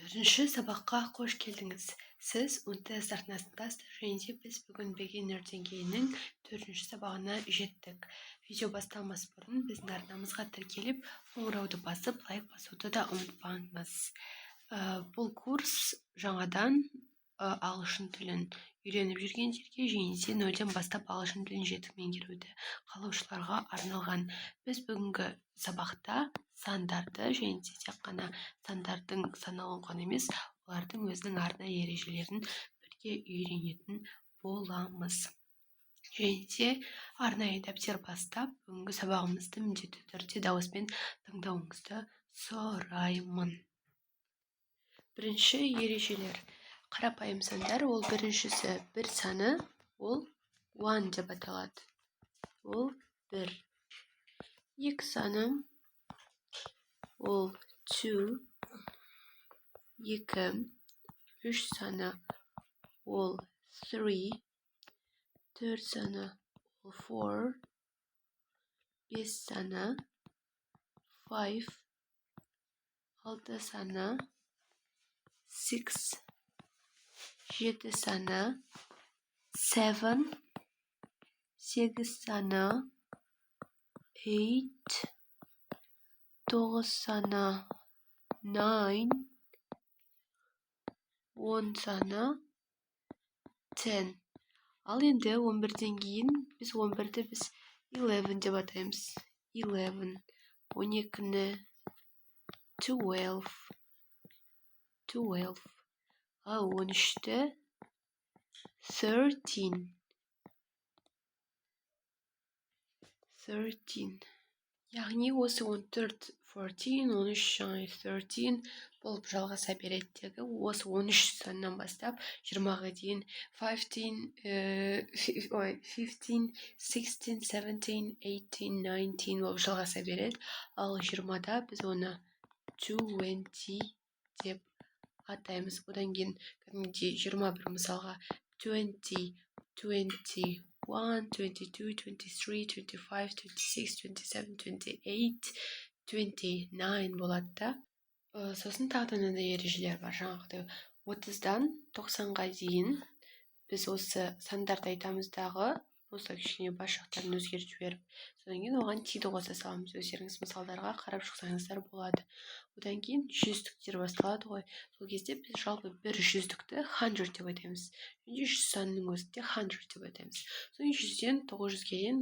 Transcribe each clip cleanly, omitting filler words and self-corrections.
Төртінші сабаққа қош келдіңіз! Сіз УНТС арнасындасыз және де біз бүгін Beginner деңгейінің төртінші сабағына жеттік. Видео басталмас бұрын біздің арнамызға тіркеліп, қоңырауды басып, лайк басуды да ұмытпаңыз. Бұл курс жаңадан ағылшын тілін үйреніп жүргендерге және де нөлден бастап ағылшын тілін жетік меңгеруді қалаушыларға арналған. Біз бүгінгі сабақта сандарды және де тек қана сандардың саналуын ғана емес, олардың өзінің арнайы ережелерін бірге үйренетін боламыз. Және де арнайы дәптер бастап, бүгінгі сабағымызды міндетті түрде дауыспен тыңдауыңызды сұраймын. Бірінші ережелер. Қарапайым сандар, ол біріншісі бір саны, ол one деп аталады. Ол бір. Екі саны, ол two, екі. Үш саны, ол three. Төрт саны, ол four. Бес саны, five. Алты саны, six. Жеті саны, seven. Сегіз саны, eight. Тоғыз саны, nine. 10 саны, 10. Ал енді 11-ден кейін біз 11-ді біз 11 деп атаймыз. 11. 12-ні 12. 12. Ал 13-ті 13. 13. Яғни осы 14, 14, 13 жаңа 13 болып жалғаса береді дегі. Осы 13 саннан бастап 20-ға дейін 15, ой, 15, 16, 17, 18, 19 болып жалғаса береді. Ал 20-да біз оны 20 деп атаймыз. Одан кейін кәдімгідей 21, мысалға, 20, 21, 22, 23, 25, 26, 27, 28, 29 болады да. Сосын тағы да мынандай ережелер бар. Жаңағыдай 30-дан 90-ға дейін біз осы сандарды айтамыз дағы, осылай кішкене бас жақтарын өзгертіп жіберіп, содан кейін оған t-ді қоса саламыз. Өздеріңіз мысалдарға қарап шықсаңыздар болады. Одан кейін жүздіктер басталады ғой. Сол кезде біз жалпы бір жүздікті hundred деп айтамыз және 100 санының өзінде hundred деп айтамыз. Содан кейін 100-ден 900-ге дейін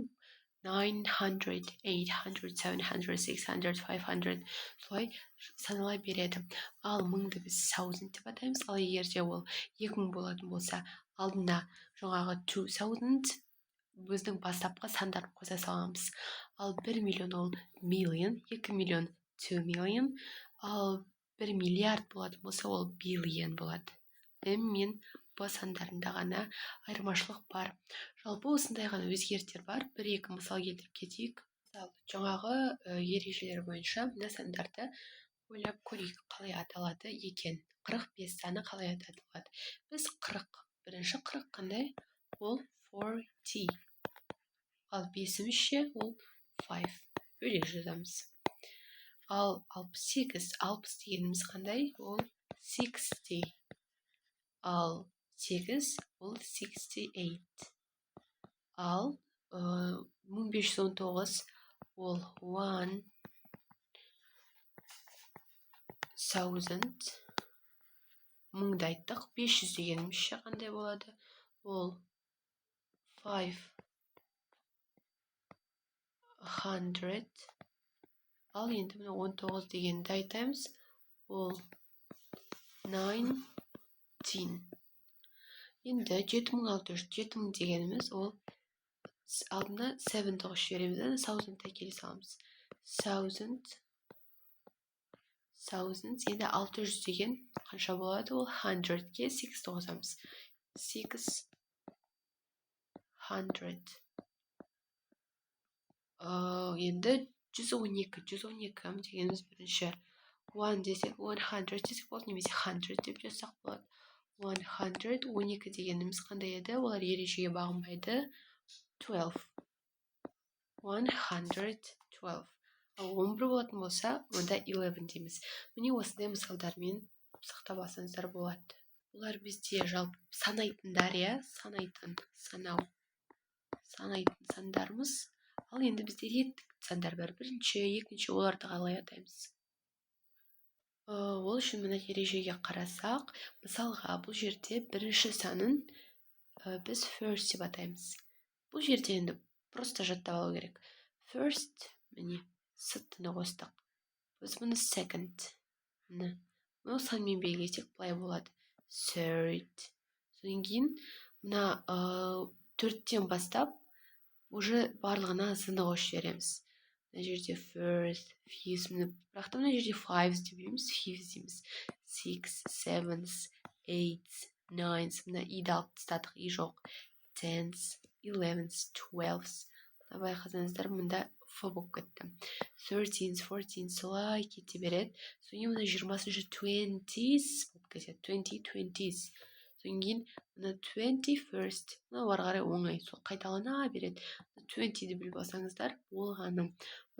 900, 800, 700, 600, 500, солай санала береді. Ал мыңды біз thousand деп атаймыз. Ал егер де ол 2000 болатын болса, алдына жаңағы 2000, өзінің бастапқы сандарын қоса саламыз. Ал 1 миллион ол million, 2 миллион 2 million, ал 1 миллиард болатын болса, ол billion болады. М мен Б сандарында ғана айырмашылық бар. Жалпы осындай ғана өзгерістер бар. Бір екі мысал келтіріп кетейік. Мысалы, жаңағы ережелер бойынша мына сандарды ойлап көрейік, қалай аталады екен. 45 саны қалай аталады? Біз 40, бірінші 40 қандай? Ол 40. Ал бесіміз ше? Ол five, бөлек жазамыз. Ал 68, 60 дегеніміз қандай? Ол 60. Ал сегіз ол 68. Ал 1519 ол 1000, мыңды айттық. 500 дегеніміз ше, қандай болады? Ол 500. Ал енді мына 19 дегенді айтамыз, ол 19. Енді 7600. 7000 дегеніміз ол алдына seven-ді қосып жібереміз да, thousand әкеле саламыз, thousand, thousand. Енді 600 деген қанша болады? Ол hundred-ке six-ті қосамыз, 600. Енді 112. 112 дегеніміз бірінші one десек, 100 десек болады немесе hundred деп жазсақ болады. 100. 12 дегеніміз қандай еді? Олар ережеге бағынбайды. 12, 112. Ал 11 болатын болса, онда 11 дейміз. Міне, осындай мысалдармен. қылып сақтап алсаңыздар болады. Бұлар бізде жалпы санайтындар, иә, санайтын, санау, санайтын сандарымыз. Ал енді бізде реттік сандар бар: бірінші, екінші. Оларды қалай атаймыз? Ол үшін мына ережеге қарасақ, мысалға, бұл жерде бірінші санын біз first деп атаймыз. Бұл жерде енді просто жаттап алу керек. First, міне, st-ны қостық біз бұны. Second, міне, мынау санмен белгілесек, былай болады: third. Содан кейін мына төрттен бастап уже барлығына з-ны қосып жібереміз. Мына жерде fourth, fifth, міне. Бірақ та мына жерде fives деп дейміз, fifth дейміз. Six, seventh, eighth, ninth, мына и-ді алып тастадық, и жоқ. Tenth, eleventh, twelfth. Мына байқасаңыздар, мында ф болып кетті. Thirteenth, fourteenth, солай кете береді. Содан кейін мына 20-шы twenties болып кетеді, twenty, twenties. Содан кейін мына 21st, мынау ары қарай оңай, сол қайталана береді. 20-ді біліп алсаңыздар болғаны.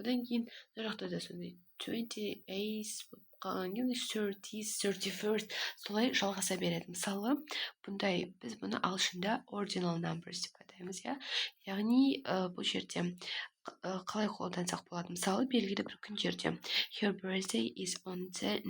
Одан кейін мына жақта да сондай 28th болып қалғаннан кейін 30, 31st, солай жалғаса береді. Мысалы, бұндай біз бұны ағылшында ordinal numbers деп атаймыз, иә. Яғни бұл жерде қалай қолдансақ болады? Мысалы, белгілі бір күндерде: her birthday is on the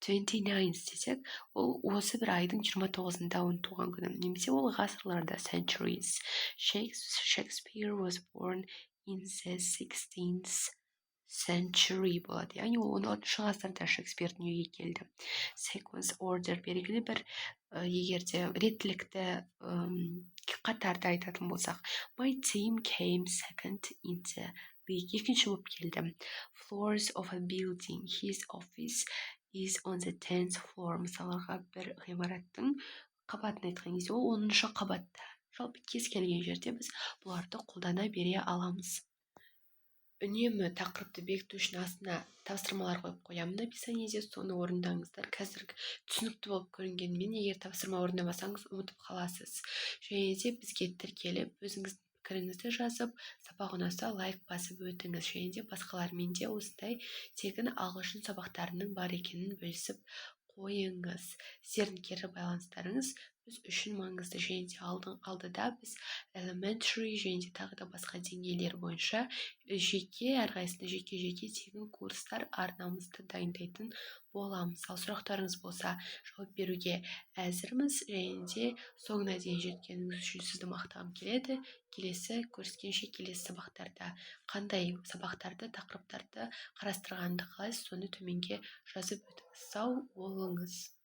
29th десек, ол осы бір айдың 29-ында оның туған күні. Немесе ол ғасырларда, centuries: Shakespeare was born in the 16th century болады, яғни ол 16-ғасырда Шекспир дүниеге келді. Sequence, order, белгілі бір егер де реттілікті, қатарды айтатын болсақ: my team came second in the league, екінші болып келді. Floors of a building: his office is on the 10th floor. Мысалға, бір ғимараттың қабатын айтқан кезде, ол 10-қабатта. Жалпы, кез келген жерде біз бұларды қолдана бере аламыз. Үнемі тақырыпты бекіту үшін астына тапсырмалар қойып қоямын описаниеде, соны орындаңыздар. Қазір түсінікті болып көрінгенімен, егер тапсырма орындамасаңыз, ұмытып қаласыз. Және де бізге тіркеліп, өзіңіздің пікіріңізді жазып, сабақ ұнаса, лайк басып өтіңіз. Және де басқалармен де осындай тегін ағылшын сабақтарының бар екенін бөлісіп қойыңыз. Сіздердің кері байланыстарыңыз біз үшін маңызды. Және де алдыда біз elementary және де тағы да басқа деңгейлер бойынша жеке, әрқайсысына жеке жеке тегін курстар арнамызды дайындайтын боламыз. Ал сұрақтарыңыз болса, жауап беруге әзірміз. Және де соңына дейін жеткеніңіз үшін сізді мақтағым келеді. Келесі көріскенше! Келесі сабақтарда қандай сабақтарды, тақырыптарды қарастырғанды қалайсыз, соны төменге жазып өтіңіз. Сау болыңыз!